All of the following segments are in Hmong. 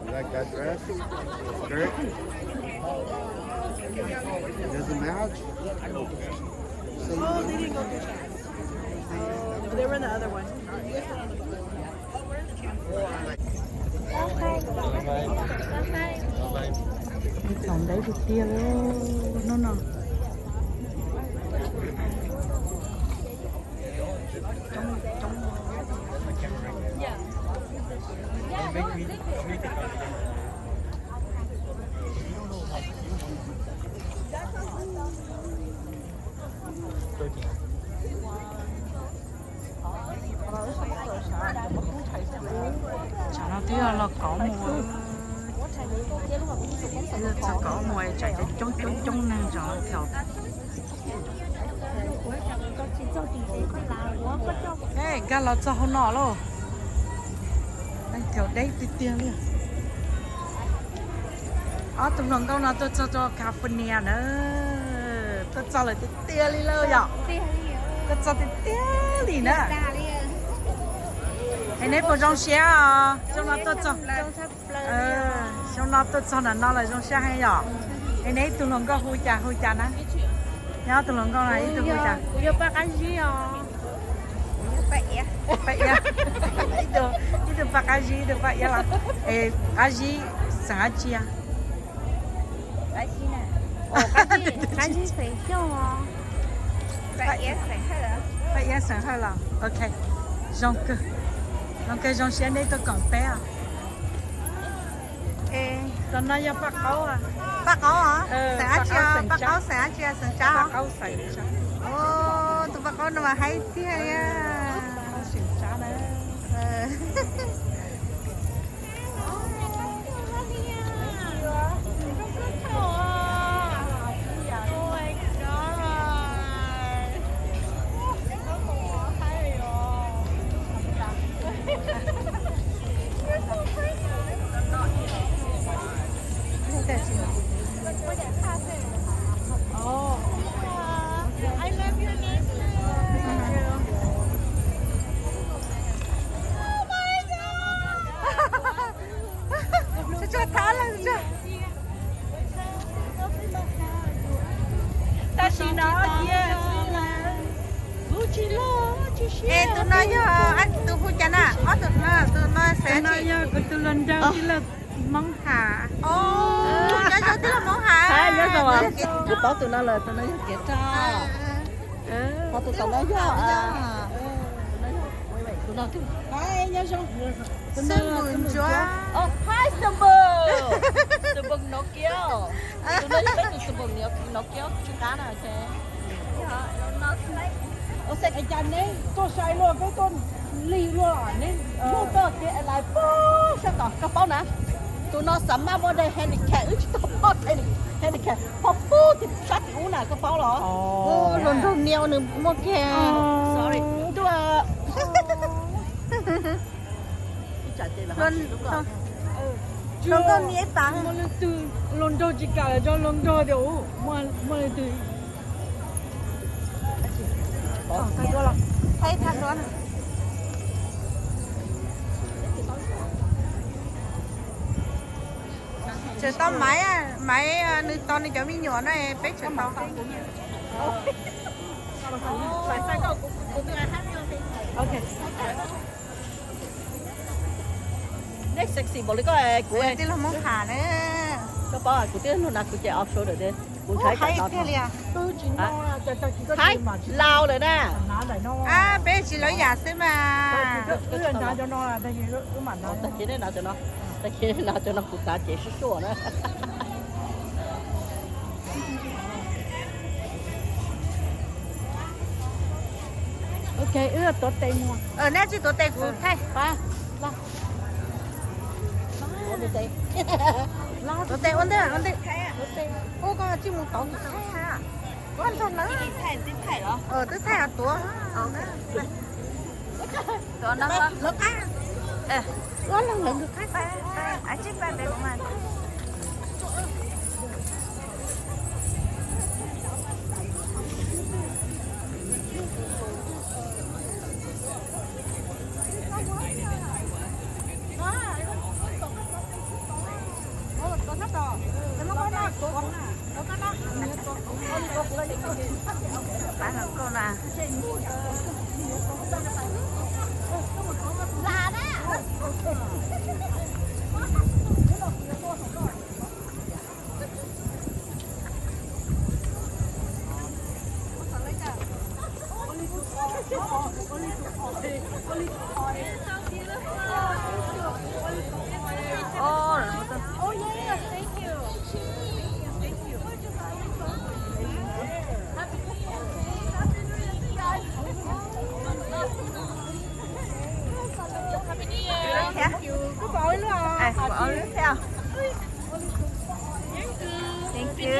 Like that dress, skirt, it doesn't match. So they didn't go through that. They were in the other one. Thaum ntev tiag tiag li hnub no. Tsam no twb yog los kauv mus, twb yog txog kauv mus tsam cov coob coob coob neeg tsam no thaum. Nkag los txog hauv no lauj. Thaum deb tiag tiag li. Ob tug hluas nkauj no tuaj txog rau California na, tuaj txog lawm tiag tiag li lauj yom. Tuaj txog tiag tiag li na. Es neb puas zoo siab os? Xyoo no tuaj txog, xyoo no tuaj txog nram no lawm zoo siab heev yom. Es neb ib tug hluas nkauj hu cas hu cas na? Nyob tus hluas nkauj no ib tug hu cas? Kuv yog Paj Qab Zib os. Paj Iab. Ib tug, ib tug Paj Qab Zib, ib tug Paj Iab los? Es Qab Zib xeem dab tsi? Qab Zib xeem Xyooj os. Paj Iab xeem Hawj los? Ok, zoo kawg, zoo kawg, zoo siab neb tuaj koom peb os. Tus no yog Paj Qaub. Paj Qaub os? Xeem dab tsi? Paj Qaub xeem dab tsi? Xeem Tsab. Tus Paj Qaub no mas haib tiag li. Tam sim no, es tus no yog tus hu cas na? Ob tug no, tus no xeem dab tsi? Yog kuv tus hluas nraug tij laug Hmoob Ham. Nyob zoo tij laug Hmoob Ham. Kuv paub tus no lawm, tus no yog Kev Roj. Ho tus tom no yog, tus no, Xab Npum Ntsuab. Hi Xab Npum. Xab Npum Nov Kiab. Tus no yog peb tus Xab Npum Nov Kiab tsis qab na. Ua cas neb tuaj sai luaj, peb tuaj lig luaj, neb hu tuaj kev lais pog sab tod koj paub na. Tus no xav maj muaj daim handicap, wb tsis tau paub handicap, ho pub tim sab tim ub na koj paub los? Hluas nraug nias nws muaj kiag. Sorry. Hluas nkauj nias ib pas. Hluas nraug tsis kam los rau hluas nraug tias muaj leej twg. Tseem tau Maiv, Maiv nws tos nws cov me nyuam no peb tseem tau. Nej sexy npaum li koj, kuv tij laug Hmoob Ham na. Koj paub kuv tij laug na, kuv ces off shoulder, kuv ntshai tiag li. Haib, laus lawm na. Peb tsis lawv yam xwb mas. Tag kis nej hnav cov no, tag kis nej hnav cov no kuv xav ces sib suaj na. Ok, wb tuav tes mus. Neb tsis tuav tes kuv thaij. Tuav tes ua ntej, ua ntej. Ua koj tsis mus tau. Koj nrog lawv. Twb thaij tuav. Lawv qab. Ua lawv lawv qab. Pab hluas nkauj na. Oh, yeah, thank you. Thank you. Thank you. Thank you.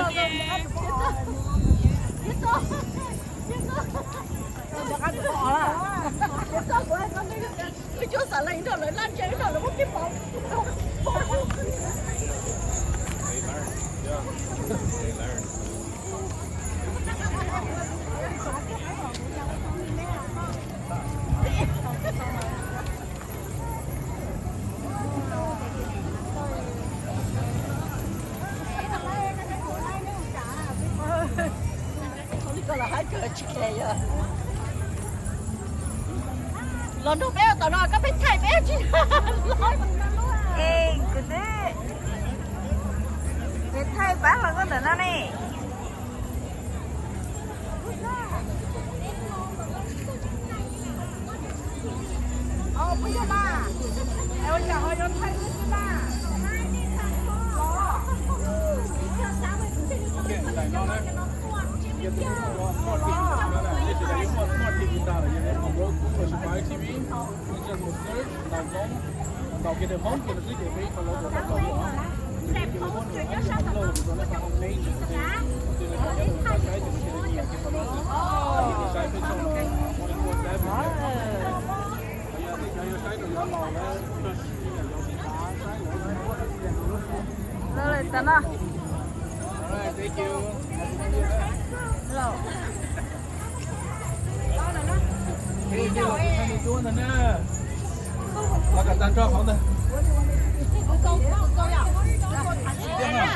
Los nrog peb tom no koj peb thaij peb tsis. Ej, kwv tij, peb thaij pab hluas nkauj ntawm no ne.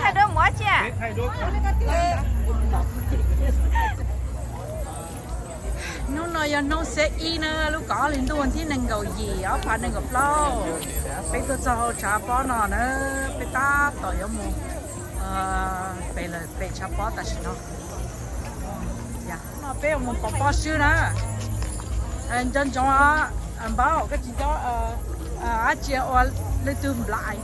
Thaij duab muab cia. Hnub no yog hnub xiab ib na, lub kaum ob hli ntuj, thib nees nkaum yim ob phav nees nkaum plaub. Peb tuaj txog hauv tshav pob no na, peb tab tom yuav mus pem lawm, pem tshav pob tam sim no. No peb yuav mus pov pob swb na. Nco ntsoov, npaum koj tsis nco dab tsi ua leej twg nplaim.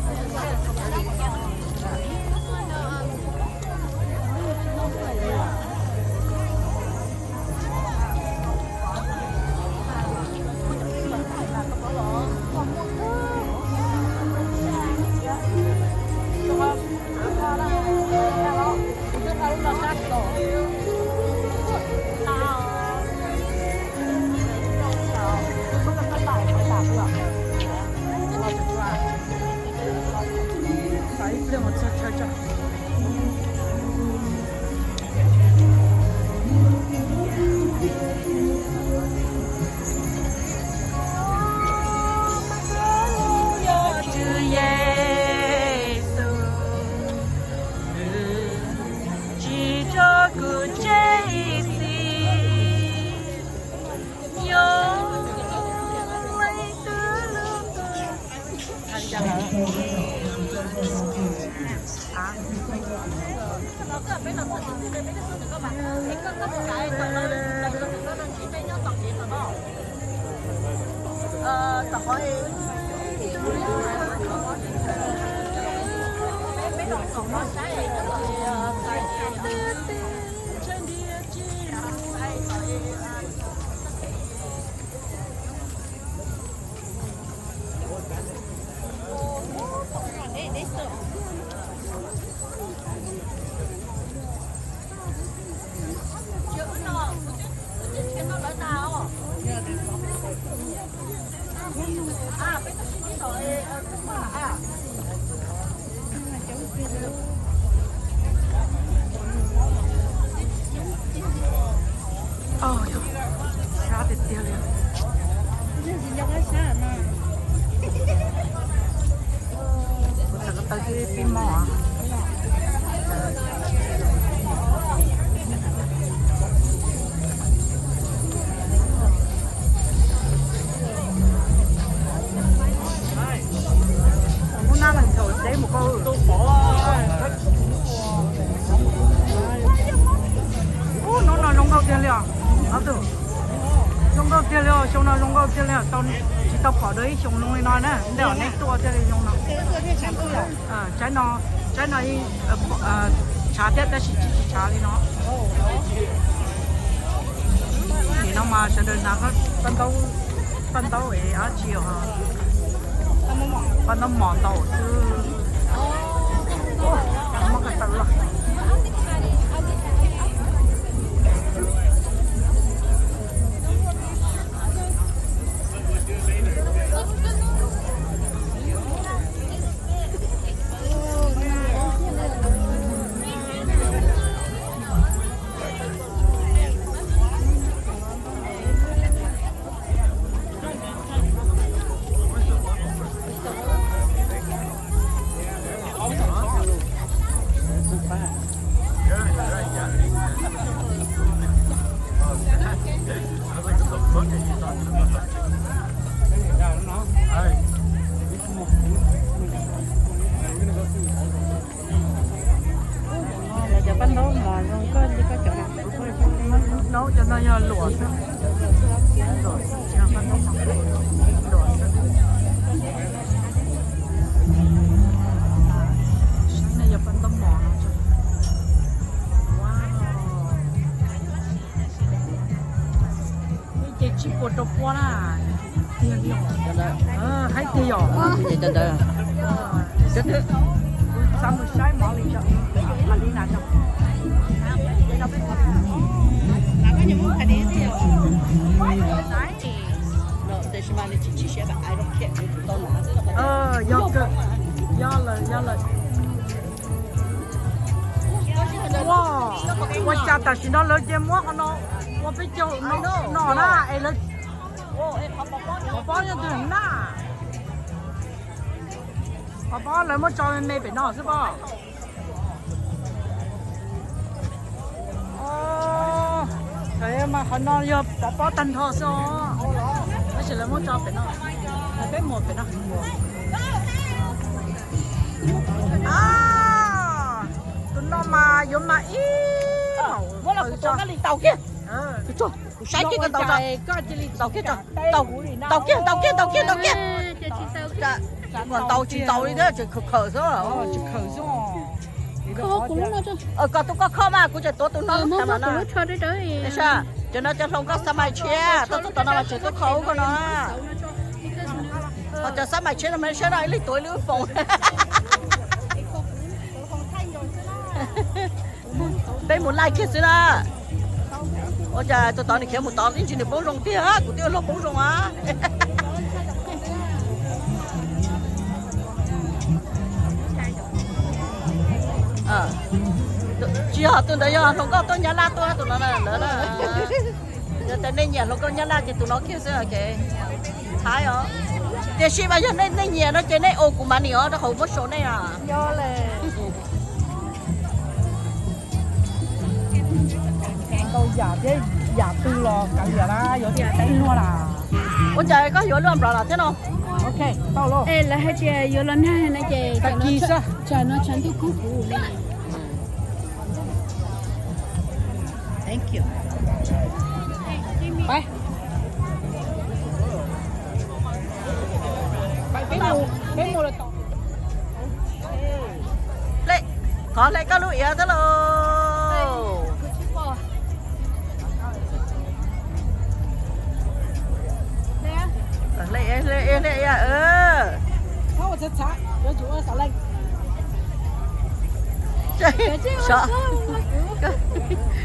Tswv Yexus, tsis tso kuv tseg ib txhis, yog leej twg lub ntuj. Sab tiag tiag li. Kuv tawm ko taw twb pib mob. Ub, hnub no zoo nkauj tiag li os. Ob tug, zoo nkauj tiag li os, xyoo no zoo nkauj tiag li os. Tsis tau pom dua ib xyoo zoo li no na, ntej uas neb tuaj thiaj li zoo no. Tsaib no, tsaib no tshav thiab tab sis tsis tshav li no. Nim no mas sawv daws hnav paj ntaub, paj ntaub es dab tsi os, paj ntaub mos ntaus xwb. Muab ko taw los. Lawv cov paj ntaub mos zoo nkauj li koj cov. Ntaub cov no yog luam xwb, luam xwb, tsis yog paj ntaub mos, luam xwb. Saib no yog paj ntaub mos no. Ces tsib puas rau puab na. Tiag li os. Haib tiag yom. Kuv xav mus saib mov li, li na. Yog, yog lawm, yog lawm. Ua cas tam sim no lawv cia muab qhov no ua peb caug no na es lawv, qhov pob yog twg na? Qhov pob lawv muab tso me me pem no xwb pob. Thaum mas qhov no yog pov pob tag nrho xwb os. Tab sis lawv muab tso pem no, peb mus pem no. Tus no mas yuav mas ib, muab los kuv tuav koj li tau kiag. Kuv saib kiag koj tau tso. Tau kiag tso. Tau kiag, tau kiag, tau kiag, tau kiag. Kom ntaus tsis ntaus li thiab, tseem khawm khawm xwb. Koj tus koj khob mas kuv tseem tuav tus no lub tham no na. Cov no cov hluas nkauj xab mais tshiab, tuaj txog tom no mas tseem tuaj kho ub kho no. Ho cov xab mais tshiab no mas saib no ib leeg tuav ib lub foos. Peb mus laij kiag xwb na. Ua cas tus tod nws khiav mus tod ib ntsis nws poob zoo tiag, kuv twb ua luag poob zoo a. Tsis yog tus ntawd yog hluas nkauj tuaj Nyab Laj tuaj tus no na, lawv na. Yog tias nej nyiam hluas nkauj Nyab Laj ces tus no kiag xwb ces Thaib os. Tiam sis mas yog nej, nej nyiam no ces nej ua kuv mas nim os rau qhov muab show nej na. Ntau yam thiab, yam twg los kav liam na, yuav tias teb luaj na. Ua cas koj yuav lub umbrella thiab no? Ok, tau lauj. Es lawv hais tias yuav los nag no ces tag kis xwb. Tsam no tshav ntuj kub kuv li. Thank you. Peb, peb mus, peb mus lawm tom. Hle, qhov hle koj lub iav xwb lauj. Hle, hle, hle, hle, hle, hle, hle.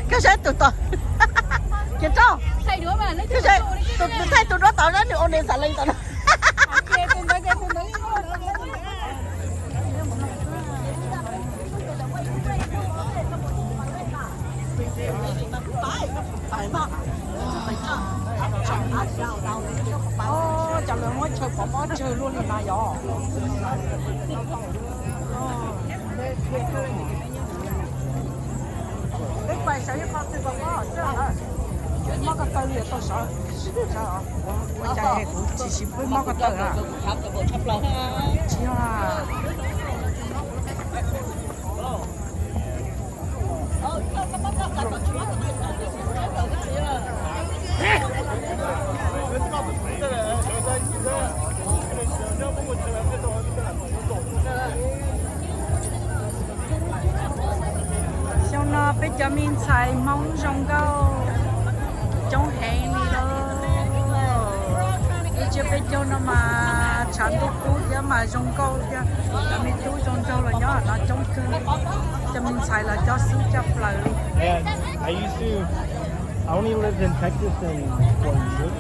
Koj saib tus tod, Kiag Rauj, koj saib tus, tus thaij tus duab tod na, nws ua nws xav lees tom no. Cov lawv muab chaw pov pob tsawg luaj li na yom. Peb pais sawv ib qho twg pov pob xwb, mob ko taw li tau sawv. Ua cas kuv tsis, tsis pub mob ko taw na. Tsis yog, Peb cov me ntxhais Hmoob zoo nkauj coob heev li lauj. Ib tsis peb caug no mas tshav ntuj kub thiab mas zoo nkauj thiab. Cov me tub zoo nraug los nyob no coob kawg. Cov me ntxhais los cov xub coj plaws li. I used to, I only lived in Texas and Fort Worth.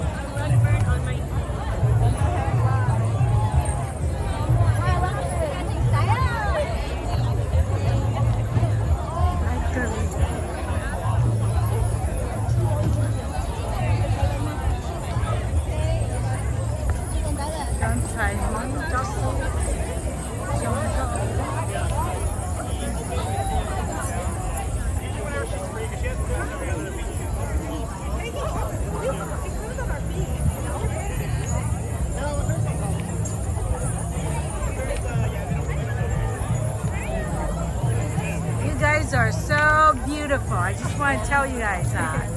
You guys are so beautiful. I just want to tell you guys that.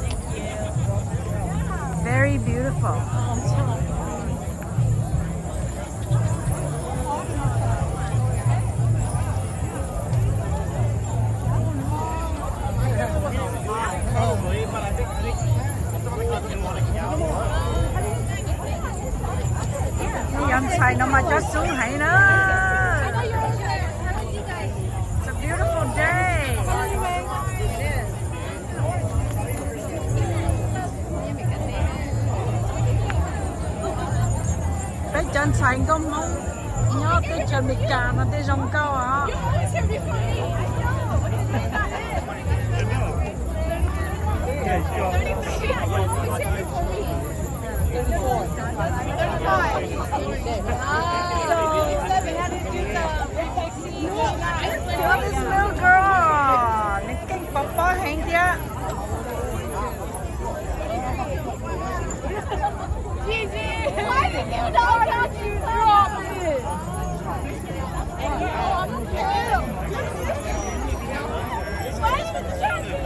Very beautiful. Cov ntxhais no mas cov xub heev na. It's a beautiful day. Peb cov ntxhais nkauj Hmoob nyob teb chaws Amelikas no tej zoo nkauj os. This little girl, nws keej pov pob heev thiab. Gigi, why did you not drop it? Why did you drop it?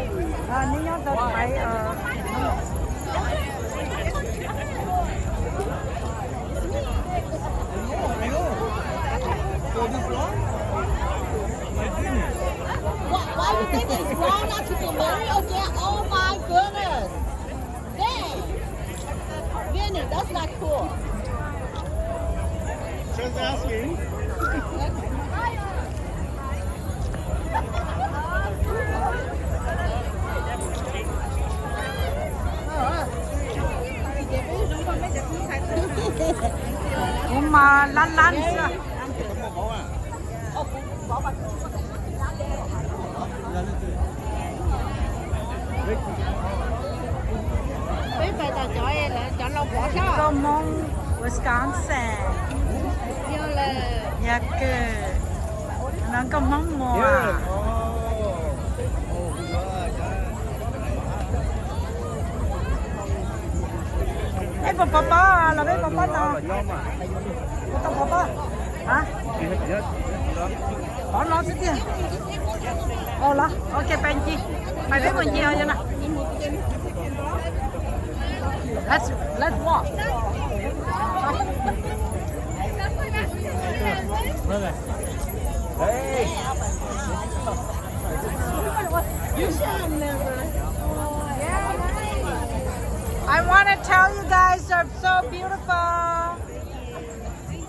Neb nyob tau thaiv. Why, why you think it's wrong not to get married again? Oh my goodness. Dang. Vinny, that's not cool. Just asking. Kuv mas lab lab xwb. Peb pais tom cov, cov laus pov sab. Nkauj Hmoob Wisconsin. Yog lawm. Yog kawg. No nkauj Hmoob Muas. Peb puas pov pob los peb pov pob no? Puas tau pov pob? Pov no xwb tiag. Los, ok, pais ncig, pais peb mus ncig os yog no. Let's, let's walk. I want to tell you guys are so beautiful.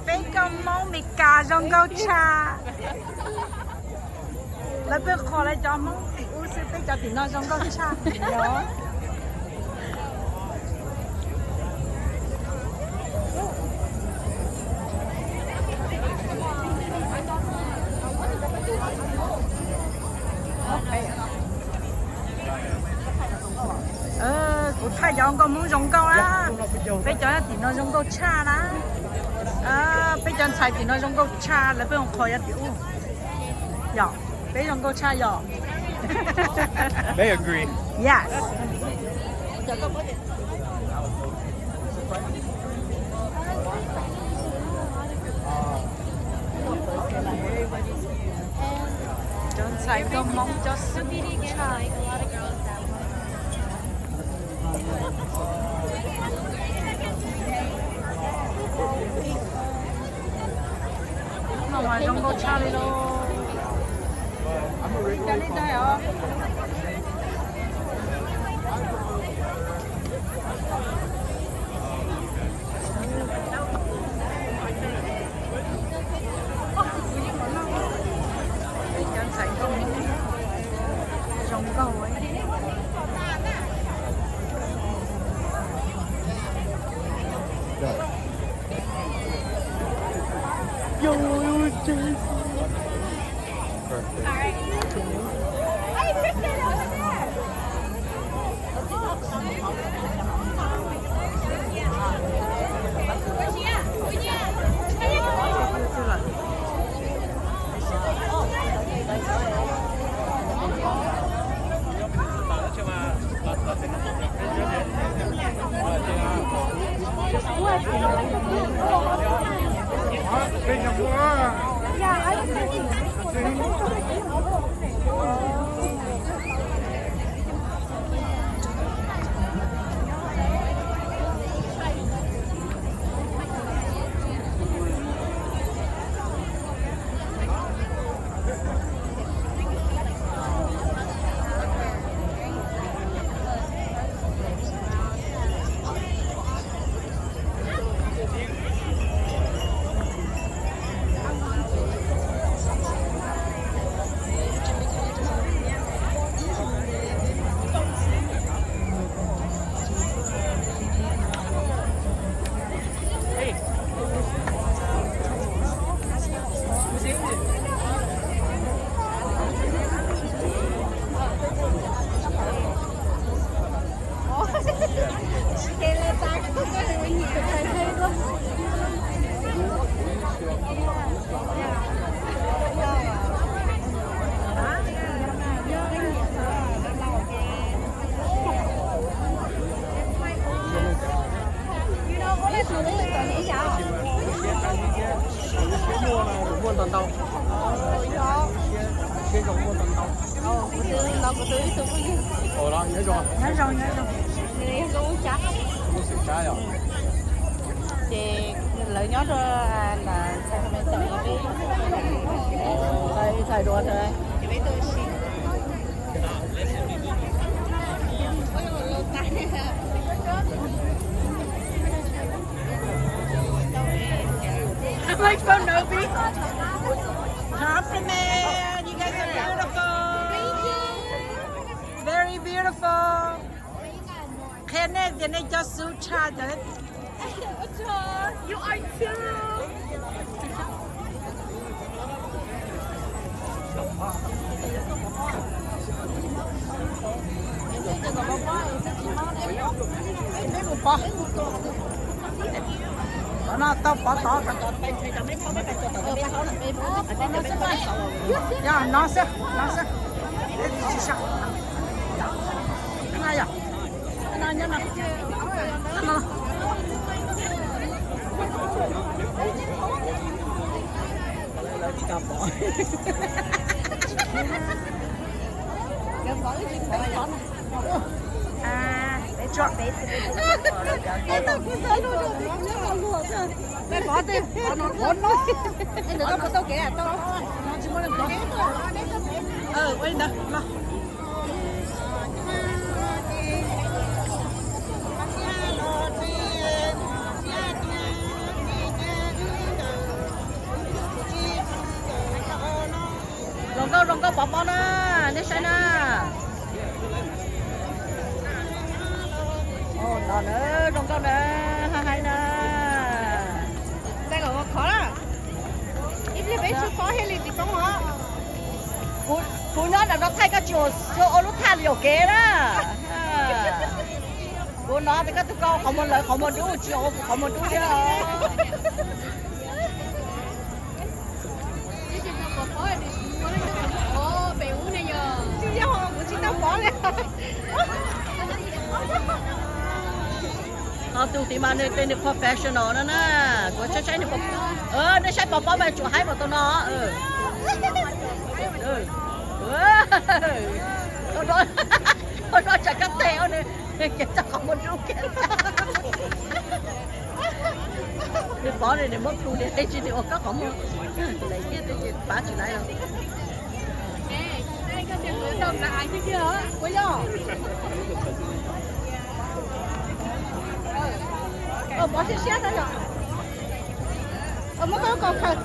Peb cov Hmoob Meskas zoo nkauj tshaj. Lawv pheej qhuas lawv cov Hmoob tim ub xwb, peb cov tim no zoo nkauj tshaj. Kuv thaij cov nkauj Hmoob zoo nkauj na. Peb cov tim no zoo nkauj tshaj na. Peb cov ntxhais tim no zoo nkauj tshaj, lawv pheej qhuas cov tim ub. Yog, peb zoo nkauj tshaj yog. They agree. Yes. Cov ntxhais nkauj Hmoob cov xwb tshaj. Hnub no mas zoo nkauj tshaj li lauj. Cov neeg ntawd os. Muaj ntau ntau. Siab zoo muaj ntau ntau. Kuv twb los kuv twb ib tug phooj ywg. Ua los nyob zoo. Nyob zoo nyob zoo. Nws yog lub Tsab. Lub xeem Tsab yom. Ces lawv nyob rau ntawm Sacramento no peb ntxhais dua ntawd ces peb tuaj ua si. I like so nervy. Compliment. You guys are beautiful. Very beautiful. Qhia nej tias nej cov xub tshaj cov. You are too. Pov no tau pov tod. Yog no xwb, no xwb. Peb tsis sab. Yog. Zoo nkauj zoo nkauj pov pob na, nej saib na. Tos na, zoo nkauj na, haj hais na. Ib pliag peb tsis paub thiaj li tsis paub os. Kuv nyob nram no thaij koj tsis ua lub thaj li ua kev na. Kuv hnov tias koj twb koj qhov muag lawv qhov muag dub tsis ua kuv qhov muag dub thiab. Ho tus tim mas nws tej nws professional no na, kuv saib saib nws, nej saib pov pob mas tsuas haib mas tau no. Ua rau tsam koj teg nws, ces tau qhov muag dub kiag. Nws pov nws muab plhu nws tsis nws ua koj qhov muag, lawv thiab ces pab tsis laiv os. Pov siab siab no yom. Muab koj kaus khaws.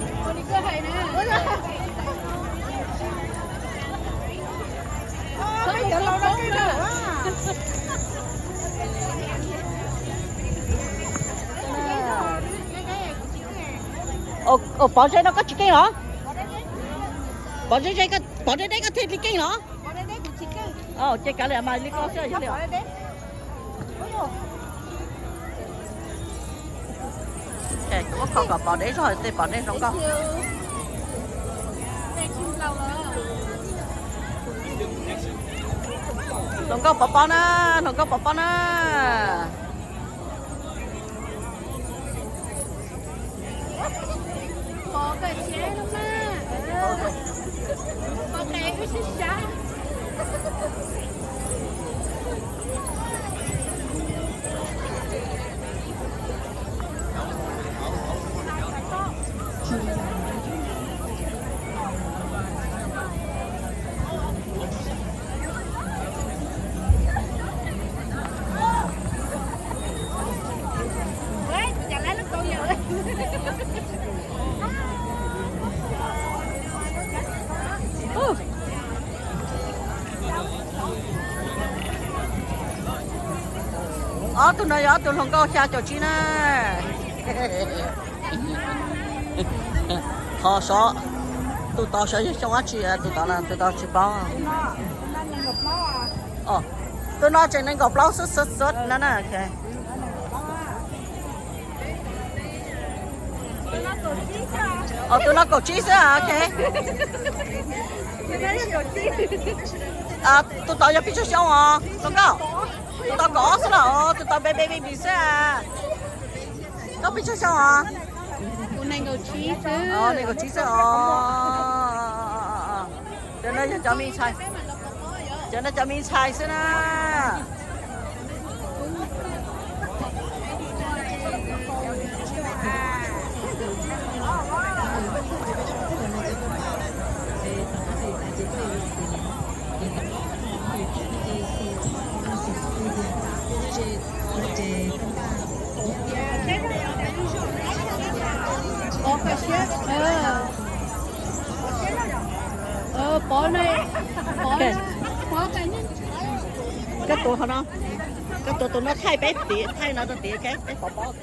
Ua pov zeb no koj tsis keej los? Pov deb deb, pov deb deb koj thiaj li keej los? Ces kav liam mas li koj xwb yog li. Kuv muab kho kom pov deb zog tej pov deb zoo nkauj. Hluas nkauj pov pob na, hluas nkauj pov pob na. Ob tug no yog ob tug hluas nkauj xya caum tsib na. Qhov sov, tus tod sov yog xyoo dab tsi, tus tod, tus tod tsis paub. Tus no tseem nees nkaum plaub xwb xwb xwb no na. Tus no kaum tsib xwb, ok. Tus tod yog peb caug xyoo os, tus nkauj. Tus tod kaum ob xwb los, tus tod baby baby xwb. Koj peb caug xyoo os? Nees nkaum tsib xwb os. Cov no yog cov me ntxhais, cov no cov me ntxhais xwb na. Pov, pov, pov, pov, koj tuav qhov no, koj tuav tus no thaij peb tim, thaij no rau tim, peb pov pob.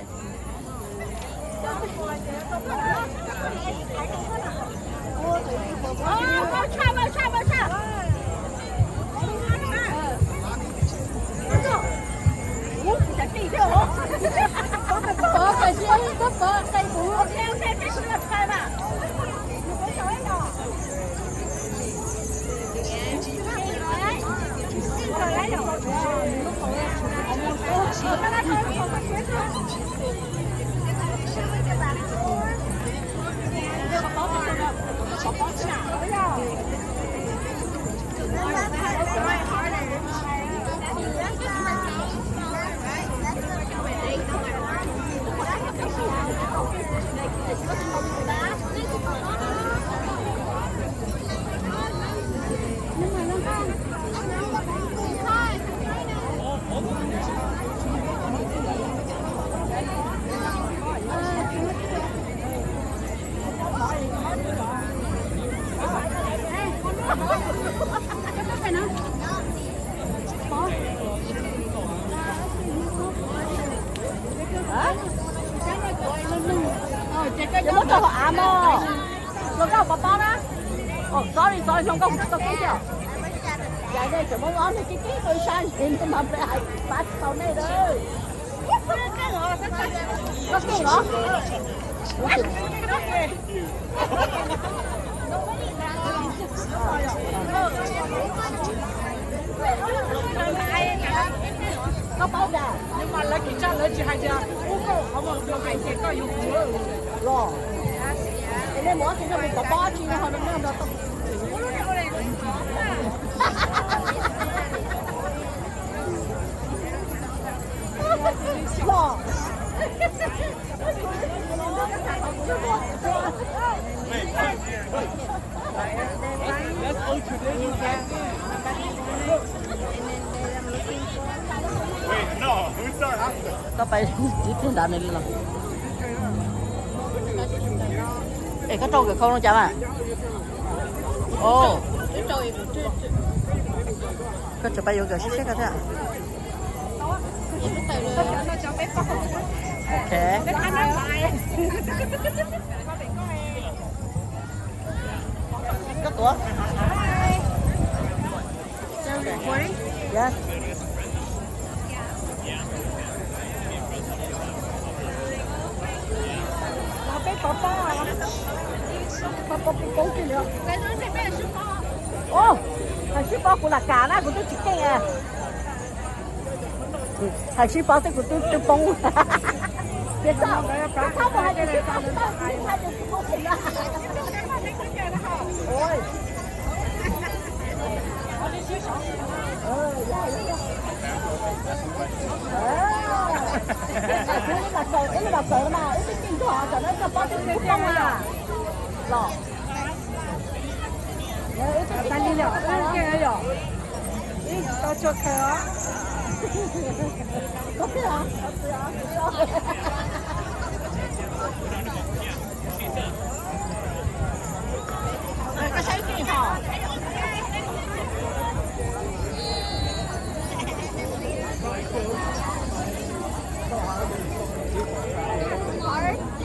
Ces muab rau hauv av mog. Hluas nkauj pov pob na. Sorry, sorry, hluas nkauj kuv tsis tau keb xwb. Yam nej tseem muab ob neeg keb keb tau ib sab ntseg mas peb hais pab tsis tau nej lawm. Koj keej los? Koj paub tias, mas lawv kis tsaj lawv tsis hais tias ub koj qhov muag hais tias koj yuav kuv los. Es nej mus ob tug nyob mus pov pob tsis ho nrog nrog tau. Los. Koj pais ib pliag nrad nws li los. Es koj rau nkawd khau no cas mas? Koj tseem pais yuav nkawd sib seb koj thiab. Ok. Koj tuav. Yes. Peb pov pob, pov pob poob poob kiag li. Ov, hais sib pov kuv lam kam na, kuv twb tsis keej. Hais sib pov xwb kuv twb twb poob. Ces txhob, txhob mus hais tias sib pov, sib pov, sib pov. Ib los tawm mas ib tug tij nrog tam no koj pab tus tub poob na los. Ib tug tij nrog, ib tug tij nrog, ib tug tau tshua khaws os.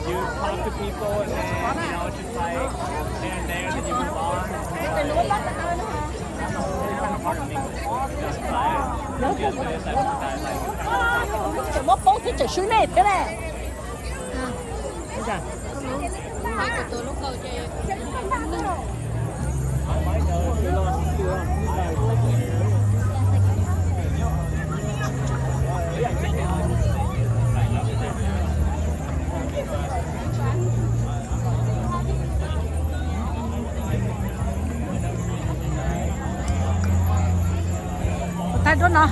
You talk to people and then, you know, just like here and there, then you move on. Muab poob thiab tseem swb nej thiab ne. Thaij duab no.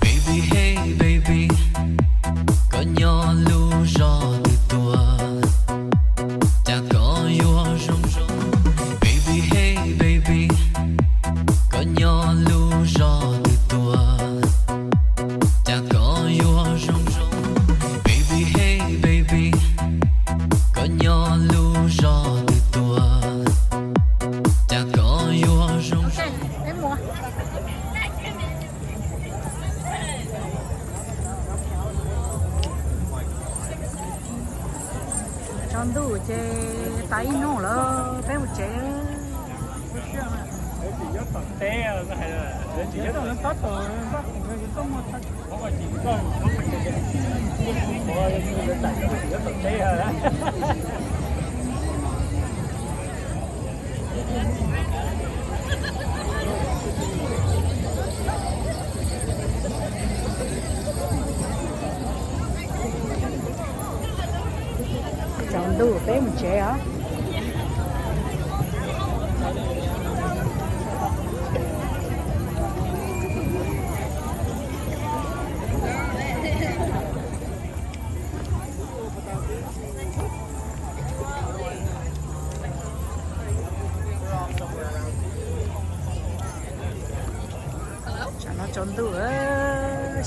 Baby, hey baby, koj nyob lub zos twg tuaj, cas koj yuav zoo zoo. Baby, hey baby, koj nyob lub zos twg tuaj, cas koj yuav zoo zoo. Baby, hey baby, koj nyob lub zos twg tuaj, cas koj yuav zoo zoo. Tsaus ntuj ces tas ib hnub lawm peb mus tsev. Tsaus ntuj peb mus tsev os. Tsam no tsaus ntuj,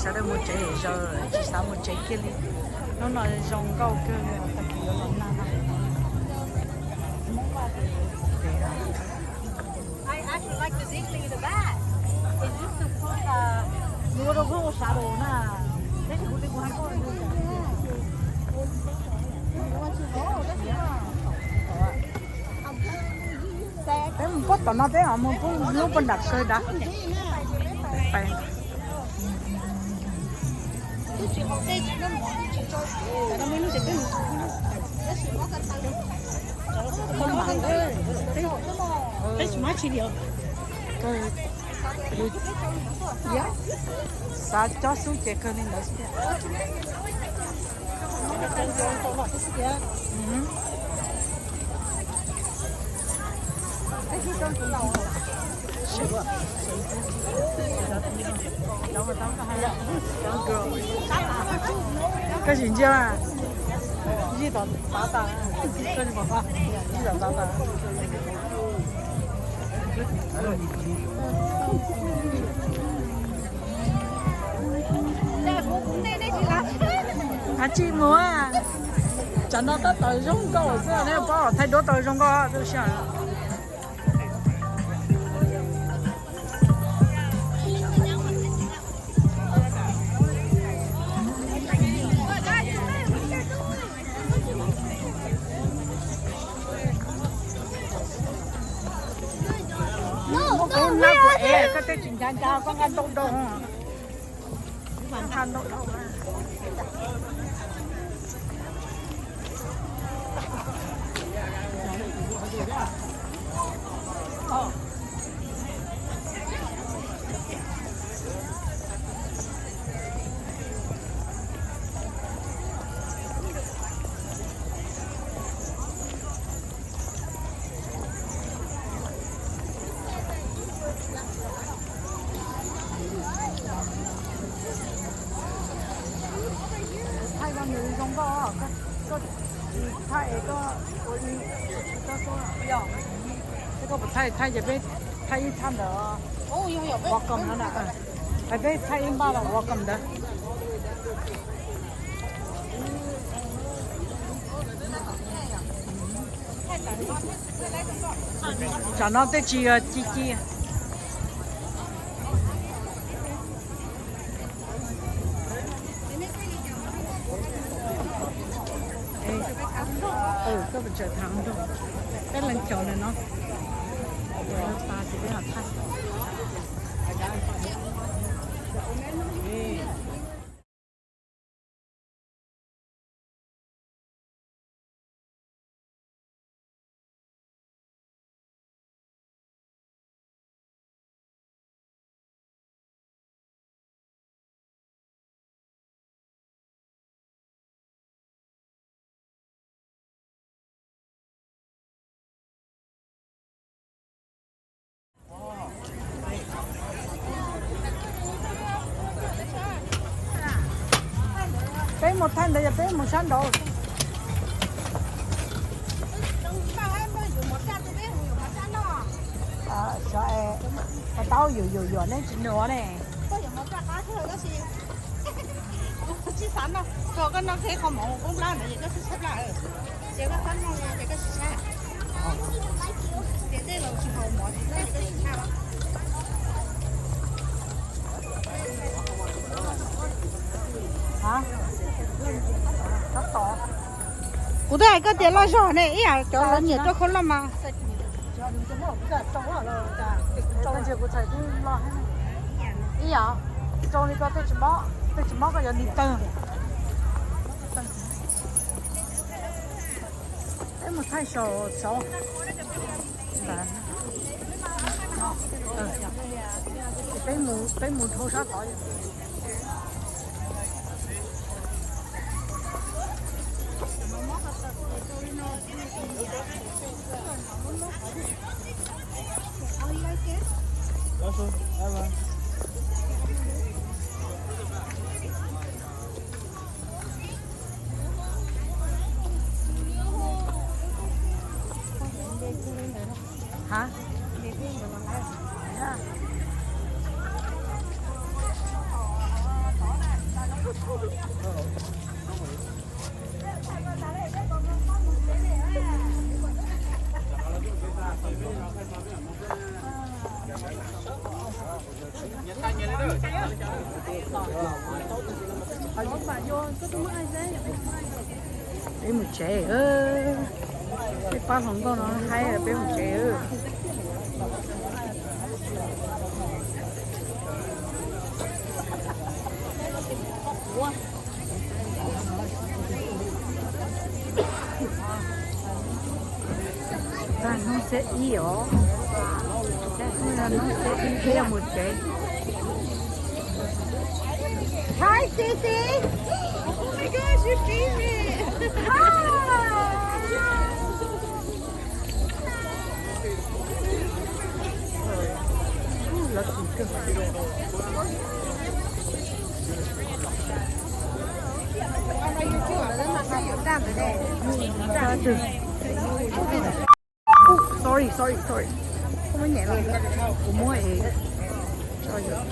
sawv daws mus tsev zaws, tsis xav mus tsev kiag li. Hnub no zoo nkauj kawg li, tag kis yuav los nag no. Peb mus puag tom no peb ho mus puag lub puag nram kawg dav. Xav cob xub ces kawg li ntawd xwb tiag. Koj tsis ntsia, yij tom tav tas, yij tom tav tas. Ab tsis mus, tsam no tab tom zoo nkauj xwb, nej paub thaij duab tau zoo nkauj tu siab. Nqa kuv es koj tej tsis ncav ncav koj nqa ntau ntau. Nqa ntau ntau. Thaij rau nws zoo nkauj, koj tsis thaij es koj ua li, koj xub, koj puas thaij, thaij ces peb thaij ib thaj ntawd, welcome no na, peb thaij ib npaj los welcome ntawd. Tsam no tej tsis ci ci. Koj puas tseem tham nrog peb leej xyov na no. Peb mus thaij ntawd yog peb mus sab nraud. Xyov, tau yus yuam yuam neb tsis nug ne. Kuv twb hais koj tias loj zog ne, ib yam cov lawv nyiam rau khau loj mas. Ib yam, rau li koj tej tsis mob, tej tsis mob koj yuav nti tawg. Peb mus thaij saum saud. Peb mus, peb mus dhau sab tod. Hả? Peb mus tsev, peb pab hluas nkauj no haib, peb mus tsev. Tag hnub xiab ib os. Tag hnub xiab ib peb yuav mus tsev. Hi, Sisi. Oh my gosh, you're streaming. Hi. Sorry, sorry, sorry. Koj muab nyem los, kuv muab es tso yom.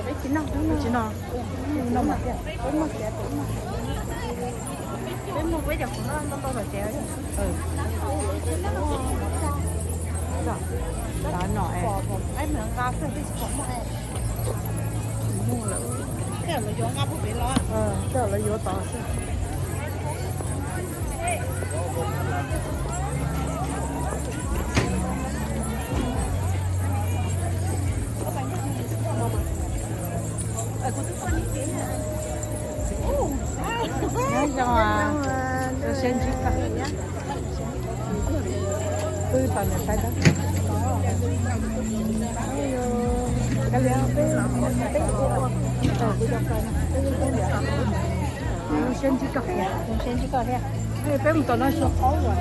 Peb tsis noj, peb noj mas thiaj, peb muaj, peb muaj peb cov qhov noj ntau ntau tom tsev. Tav no Pom, pom qaib mas nqa xwb, tej tsis pom muaj. Tsis muaj lawm. Tej zaum lawv yuav nqa pem los. Tej zaum lawv yuav tod xwb. Nyob zoo, seb ntsib koj. Pw tom niam tais ntawd. Kav liam, peb, peb ua, peb ua, peb ua, peb ua, peb ua, seb ntsib koj, seb ntsib koj thiab. Peb mus tom no xyuas qaub los.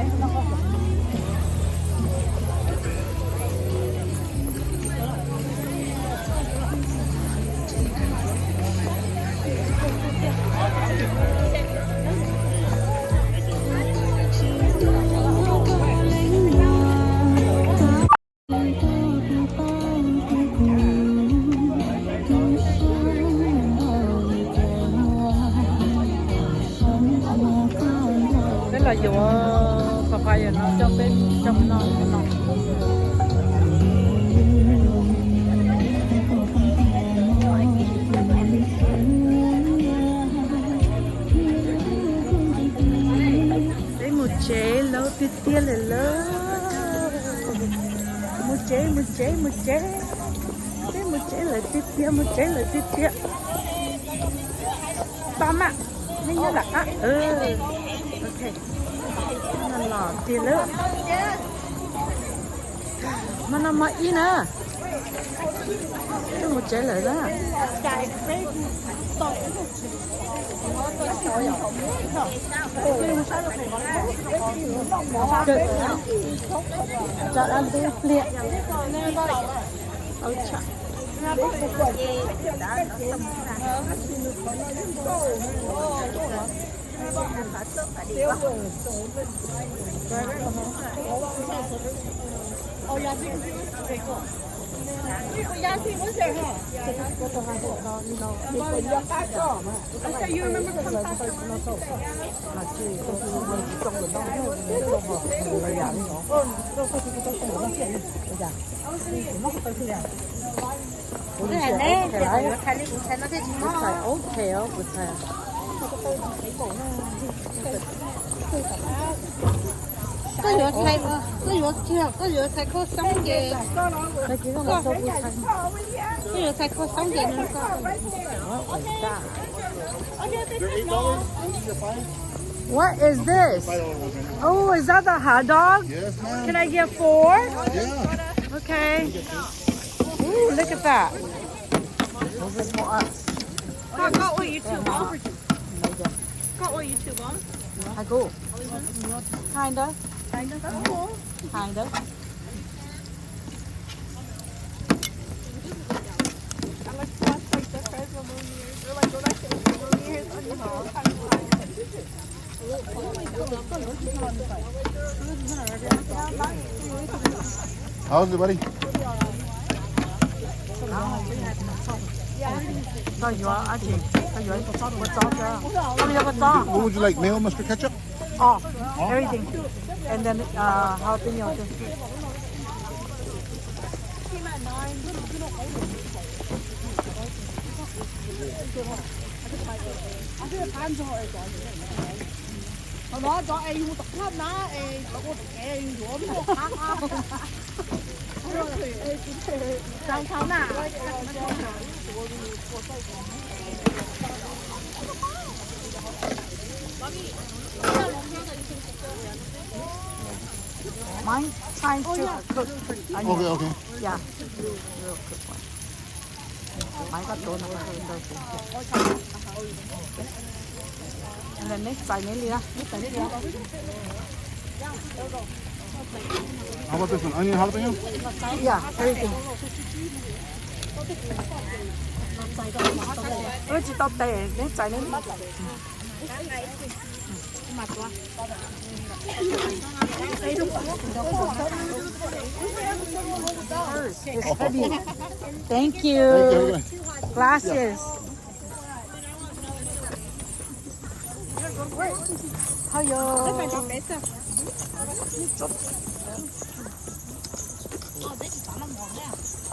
Peb los yuav papaya no coj peb coj no no. Peb mus tsev lawm tiag tiag lawm lauj. Mus tsev, mus tsev, mus tsev. Peb mus tsev lawm tiag tiag, mus tsev lawm tiag tiag. Pab mas, nej nyob lam qab. Ok. Los tiag lawm. Mas no mas ib na. Peb mus tsev lawm na. Tso dab ntub pliag. Kuv txhais, ok os, kuv txhais. Koj yuav txhais, koj yuav txhais, koj yuav txhais khaub xoob ces, koj yuav txhais khaub xoob ces nws koj. What is this? Oh, is that the hot dog? Yes, ma'am. Can I get four? Yeah. Okay. Ooh, look at that. Those are for us. Koj, koj ua YouTube không? Koj ua YouTube không? I go. Kinda. Kinda. Kinda. How's it, buddy? Koj yuav dab tsi? Koj yuav ib puas txob thiab? Koj yuav puas txob? What would you like, mayo, mustard, ketchup? Oh, everything. And then, uh, jalapeno too. Mine trying to cook onion. Okay, okay. Yeah. Real quick one. Mine got thrown away. And then neb txais neb li na, neb txais neb li na. How about this one? Onion, jalapeño? Yeah, everything. Wb tsis tau tes, neb txais neb li. It's heavy. Thank you. Thank you. Glasses. Hao yo. Peb tsis xav noj mov thiab.